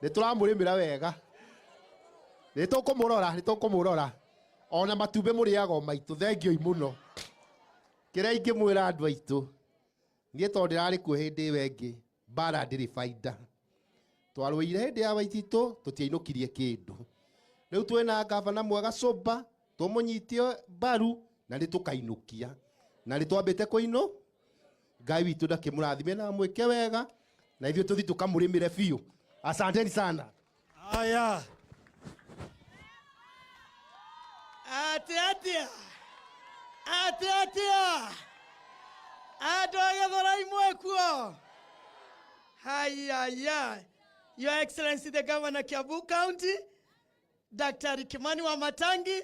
Nĩ tũramũrĩmĩra wega. Nĩ tũkũmũrora, nĩ tũkũmũrora. Ona matumbĩ mũrĩaga o maitũ, thengiũi mũno. Kĩrĩa ingĩmwĩra andũ aitũ, niĩ tondũ ndĩrarĩ kuo hĩndĩ ĩyo ĩngĩ, mbara ndĩrĩ baida. Twarũire hĩndĩ ya Waititũ, tũtiainũkirie kĩndũ. Rĩu twĩna ngavana mwega Soba, tũmũnyitie mbaru na nĩ tũkainũkia. Na nĩ twambĩte kũinũ, Ngai witũ ndakĩmũrathime na amwĩke wega, na ithuĩ tũthiĩ tũkamũrĩmĩre biũ. Asanteni sana. Aya. Atĩ atĩa? Atĩ atĩa? Andũ a Gĩthũrai mwĩkuo? Hayaya. Your Excellency the Governor Kiambu County, Daktari Kimani Wamatangi,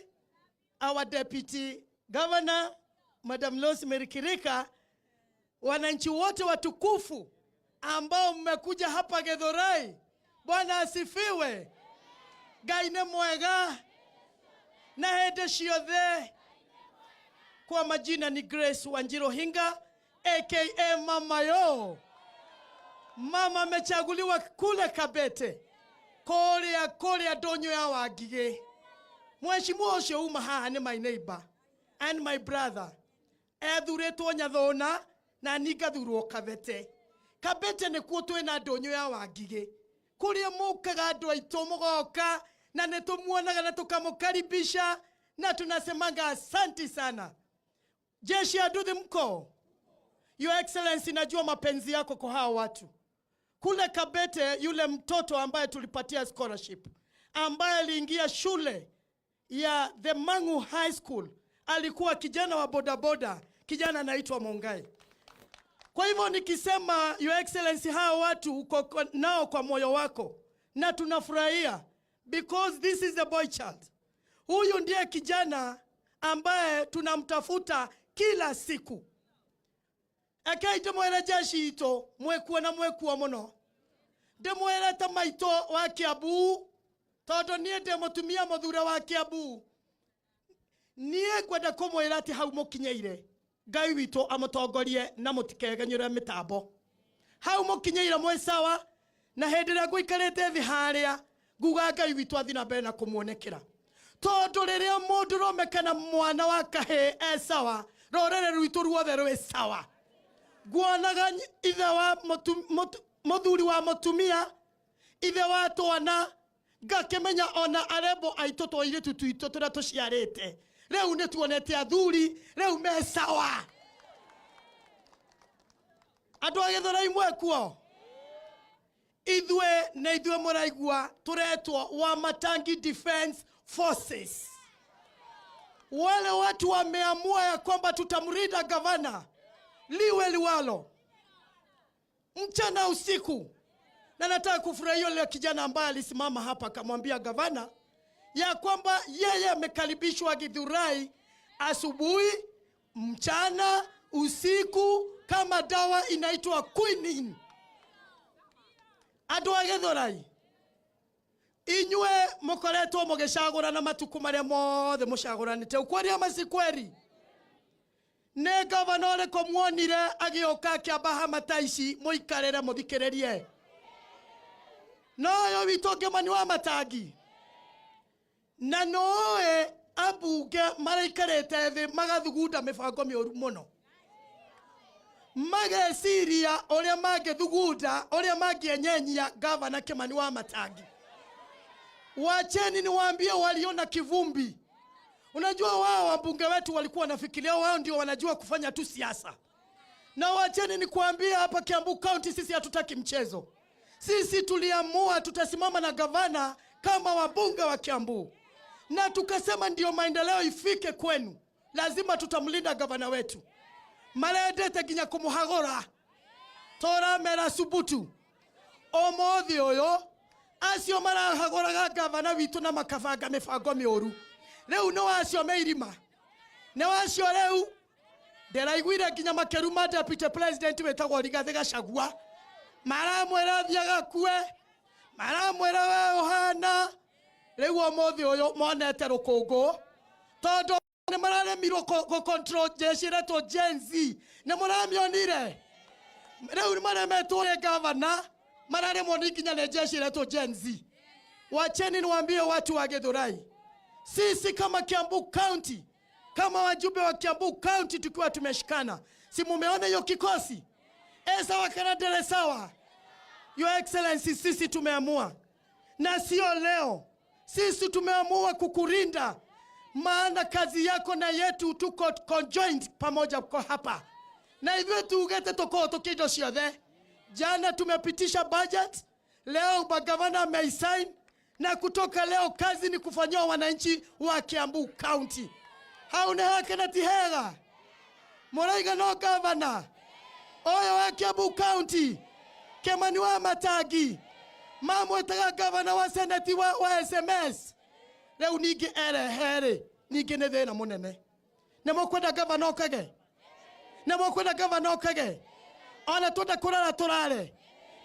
our Deputy Governor Madam Rosemary Kirika, wananchi wote watukufu ambao mmekuja hapa Githurai, Bwana asifiwe. Ngai nĩ mwega na hĩndĩ ciothe. Kwa majina ni Grace Wanjiru Hinga aka Mama Yo. Mama amechaguliwa kule Kabete kũrĩa kũrĩa ndũnyũ ya Wangigĩ. Mheshimiwa ũcio uma haha nĩ my neighbor and my brother. Ethurĩtwo Nyathũna na niĩ ngathurwo Kabete. Kabete nĩkuo twĩna ndũnyũ ya Wangigĩ, kũrĩa mũkaga andũ aitũ mũgoka na nĩ tũmuonaga na tũkamũkaribisha na tunasemanga asanti sana. Jeshi ya Nduthi mko? Your Excellency, najua mapenzi yako kwa hawa watu kule Kabete. Yule mtoto ambaye tulipatia scholarship ambaye aliingia shule ya The Mangu High School alikuwa kijana wa bodaboda, kijana anaitwa Mongai. Kwa hivyo nikisema Your Excellency, hawa watu uko nao kwa moyo wako na tunafurahia because this is the boy child. Huyu ndiye kijana ambaye tunamtafuta kila siku. Rekei ndĩmwĩre jeshi itũ mwĩkuo na mwĩkuo mũno. Ndĩmwĩre ta maitũ wa Kiambu, tondũ niĩ ndĩ mũtumia mũthure wa Kiambu. Niĩ ngwenda kũmwĩra atĩ hau mũkinyĩire, Ngai witũ amũtongorie na mũtikegenyũre mĩtambo. Hau mũkinyĩire mwĩ sawa, na hĩndĩ ĩrĩa ngũikarĩte thĩ harĩa nguga Ngai witũ athiĩ na mbere na kũmuonekera, tondũ rĩrĩa mũndũrũme kana mwana wa kahĩĩ e sawa, rũrĩrĩ rwitũ ruothe rwĩ sawa. Nguonaga ithe wa mũthuri wa mũtumia, ithe wa twana, ngakĩmenya ona arembo aitũ twairĩtu twitũ tũrĩa tũciarĩte rĩu nĩ tuonete athuri rĩu me sawa. Andũ a Gĩthũrai mwekuo? Ithuĩ nĩ ithuĩ mũraigua tũretwo Wamatangi Defense Forces. Wale watu wameamua ya kwamba tutamrinda gavana liwe liwalo, mchana usiku. Na nataka kufurahia yule kijana ambaye alisimama hapa akamwambia gavana ya kwamba yeye amekaribishwa Githurai asubuhi, mchana, usiku kama dawa inaitwa quinine. Andũ a Githurai, inyuĩ mũkoretwo mũgĩcagũrana matukũ marĩa mothe mũcagũranĩte, ukweli ama si kweli? Nĩ gavana ũrĩkũ muonire agĩũka akĩamba hama ta ici mũikarĩre mũthikĩrĩrie? No ũyũ witũ Kĩmani wa Matangi, na nũĩ ambunge maraikarĩte thĩ magathugunda mĩbango mĩũru mũno, mageciria ũrĩa mangĩthugunda ũrĩa mangĩenyenyia gavana Kĩmani wa Matangi. Wacheni niwaambie, waliona kivumbi. Unajua wao wabunge wetu walikuwa wanafikiria wao ndio wanajua kufanya tu siasa. Na wacheni nikuambie, hapa Kiambu County sisi hatutaki mchezo. Sisi tuliamua tutasimama na gavana kama wabunge wa Kiambu, na tukasema ndio maendeleo ifike kwenu, lazima tutamlinda gavana wetu. Marendete nginya kumuhagura toramera subutu umuthi uyu acio marahagũraga gavana witũ na makabanga mĩbango mĩũru, rĩu nĩ wacio me irima, nĩ wacio rĩu ndĩraiguire nginya makĩruma deputy president wĩtagwo Rigathĩ Gachagua, maramwĩra athiĩ agakue, maramwĩra we ũhana rĩu ũmũthĩ ũyũ monete rũkũngũ, tondũ nĩ mararemirwo kũ control jeshi ĩretwo Gen Z. Nĩ mũramĩonire rĩu nĩ maremetwo nĩ gavana. Mararemwo nĩ nginya nĩ jeshi iretwo Gen Z. Wacheni niwaambie watu wa Githurai, sisi kama Kiambu County, kama wajumbe wa Kiambu County tukiwa tumeshikana, si mumeona hiyo kikosi esawa kana sawa. Your Excellency, sisi tumeamua na sio leo, sisi tumeamua kukurinda, maana kazi yako na yetu tuko conjoined pamoja kwa hapa na ithuĩ tugĩte tũkorwo tũkĩindo ciothe. Jana tumepitisha budget, leo magavana ameisign, na kutoka leo kazi ni kufanyia wananchi wa Kiambu County. Hau nĩ hake na ti hega mũraiga no gavana ũyũ wa Kiambu County Kimani wa Matangi mamwĩtaga gavana wa seneti wa SMS rĩu ningĩ erehe-rĩ ningĩ nĩ thĩna mũnene. Nĩ mũkwenda gavana okage? Nĩ mũkwenda gavana okage? Ona twenda kũrara tũrare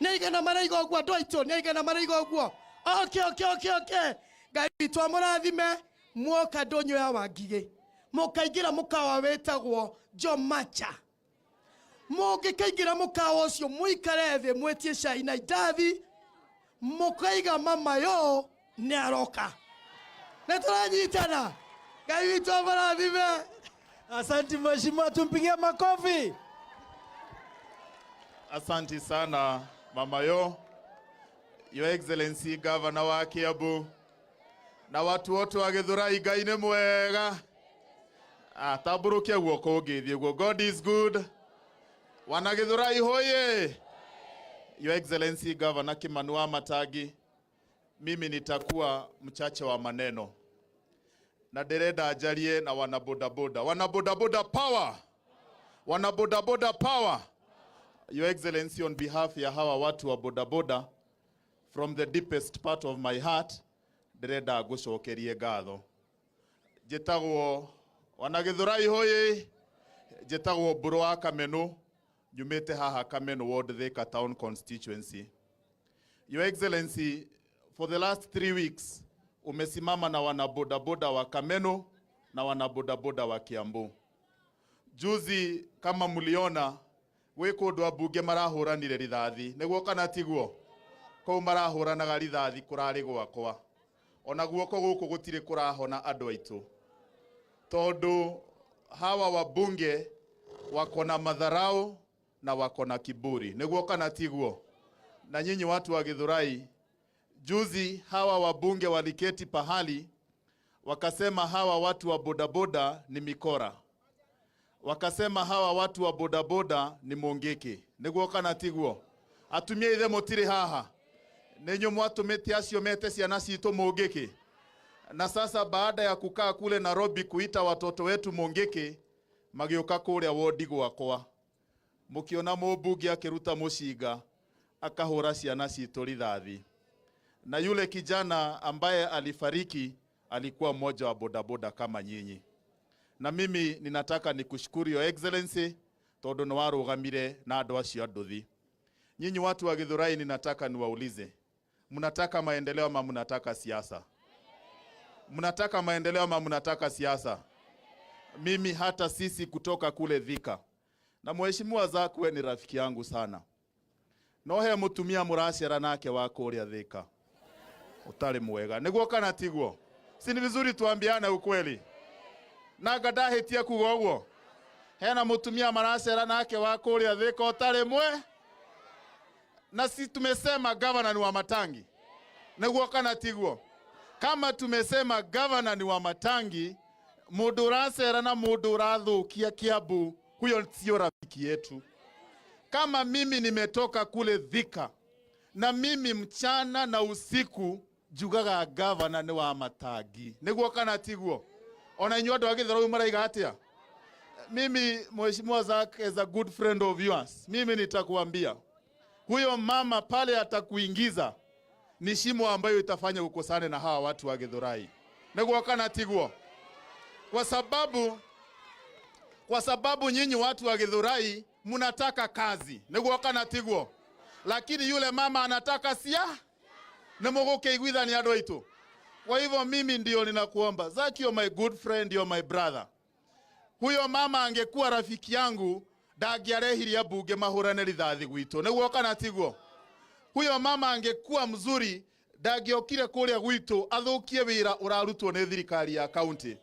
nĩ igana maraiga ũguo andũ aitũ, nĩ igana maraiga ũguo. Okay, okay, okay, okay. Ngai witũ amũrathime muoka ndũnyũ ya Wangigĩ mũkaingĩra mũkawa wĩtagwo Jomacha. Mũngĩkaingĩra mũkawa ũcio mũikare thĩ mwĩtie cai na indathi, mũkaiga mama yo nĩ aroka. Nĩ tũranyitana. Ngai witũ amũrathime. Asante mheshimiwa, tumpigie makofi. Asante sana mama yo, Your Excellency Governor wa Kiambu na watu wote wa Githurai, Ngai nĩ mwega. Ah, tambũrũkia guoko ũngĩthiĩ guo. God is good. Wana Githurai hoye. Your Excellency Governor Kimani wa Matangi, mimi nitakuwa mchache wa maneno na ndĩrenda njarie na wana bodaboda. Wana bodaboda power! Wana bodaboda power! Your Excellency, on behalf ya hawa watu wa bodaboda, from the deepest part of my heart, ndĩrenda ngũcokerie ngatho. Njĩtagwo wana Githurai hoye, njĩtagwo Mbũrũ wa Kamenu, nyumĩte haha Kamenu Ward, Thika Town Constituency. Your Excellency, for the last 3 weeks umesimama na wana bodaboda wa Kamenu na wana bodaboda wa Kiambu. Juzi kama mliona gwĩ kũndũ ambunge marahũranire rithathi, nĩguo kana tiguo? Kũu marahũranaga rithathi kũrarĩ gwakwa, ona guoko gũkũ gũtirĩ kũrahona andũ aitũ, tondũ hawa wabunge wako na madharau na wako na kiburi, nĩguo kana tiguo? Na nyinyi watu wa Githurai, juzi hawa wabunge waliketi pahali wakasema hawa watu wa bodaboda ni mikora, wakasema hawa watu wa bodaboda ni mungiki, nĩguo kana tiguo? Atumia ithe mũtirĩ haha, nĩ inyuĩ mwatũmĩte acio mete ciana citũ mungiki. Na sasa baada ya kukaa kule Nairobi kuita watoto wetu mungiki, magĩũka kũrĩa wodi gwakwa, mũkĩona mũmbunge akĩruta mũcinga akahũra ciana citũ rithathi. Na yule kijana ambaye alifariki alikuwa mmoja wa bodaboda kama nyinyi. Na mimi ninataka nikushukuru Your Excellency tondu nĩ warũgamire na andũ acio a nduthi. Nyinyi watu wa Githurai, ninataka niwaulize, mnataka maendeleo ama mnataka siasa? Mnataka maendeleo ama mnataka siasa? Mimi hata sisi kutoka kule Thika, na mheshimiwa Zakwe ni rafiki yangu sana, no he mutumia muracera nake wa kuria Thika utari mwega, niguo kana tiguo? Si ni vizuri tuambiane ukweli? Nanga ndahitia kuga uguo? Hena mutumia maracera nake wa kuria Thika utari mwe, na si tumesema governor ni wa Matangi, niguo kana tiguo? Kama tumesema governor ni wa Matangi, mundu uracera na mundu urathukia Kiambu, huyo sio rafiki yetu. Kama mimi nimetoka kule Thika na mimi mchana na usiku njugaga governor ni wa Matangi, niguo kana tiguo? Ona inyuĩ andũ a Githurai maraiga atia? Mimi Mheshimiwa Zack is a good friend of yours. Mimi nitakuambia huyo mama pale atakuingiza ni shimo ambayo itafanya ukosane na hawa watu wa Githurai, niguo kana tiguo? Kwa sababu nyinyi watu wa Githurai mnataka kazi, niguo kana tiguo? Lakini yule mama anataka sia nĩ mũgũkĩiguithania andũ aitũ. Kwa hivyo mimi ndio ninakuomba Zack, you're my good friend, you're my brother. Huyo mama angekuwa rafiki yangu ndangĩarehirie mbunge mahũrane rithathi gwitũ, nĩguo kana tiguo? Huyo mama angekuwa mzuri ndangĩokire kũrĩa gwitũ athũkie wĩra ũrarutwo nĩ thirikari ya kaunti.